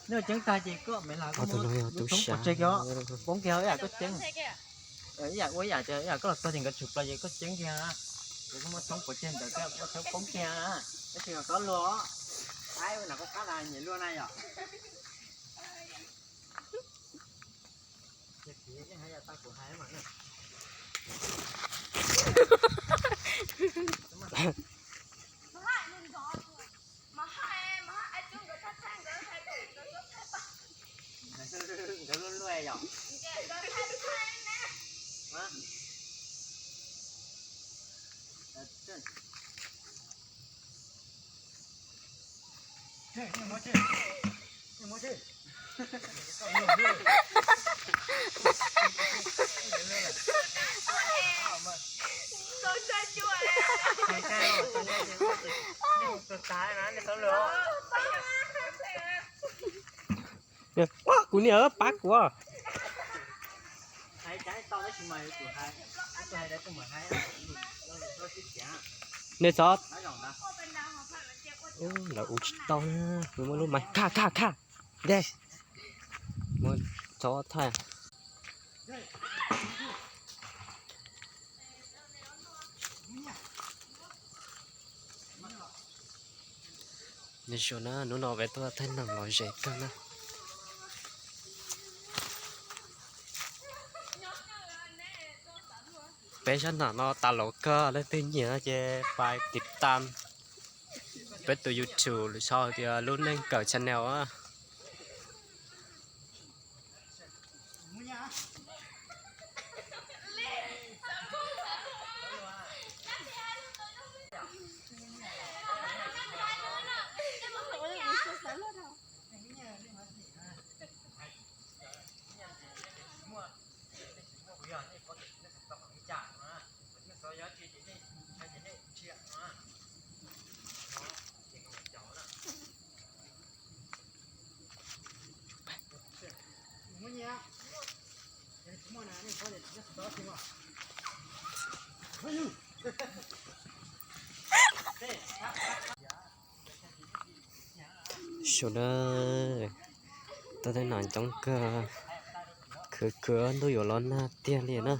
Neb ceeb tag ces koj me las, tus no yog tub sab, poob kiag ib yam koj ceeb. Ib yam ua ib yam tias ib yam koj los txog ces nkawd tsum plaws ces koj ceeb kiag. Ces koj muab thoob pov tseg ntawd, koj muab thoob poob kiag. Tab sis koj luag, aib, ua nam koj qab na, nyiam luag na yom. Nkawd luag luag yom. Kuv niam pab kuv. Nej txhob, lawv ua tsis tau na, muaj lub mais, khaj khaj khaj, de, muab txhob thaij. Nej zoo na, hnub no peb tuaj thaij neeg lom zem kawg na. Peb zaj nam no tas los kawg, leej twg nyiam no ces pais tiv tam peb tus YouTube sau tias Lub Neej Kawm Channel. Sawv daws, tau tej no coob kawg, khwv khwv ntuj yuav los nag tiag li na.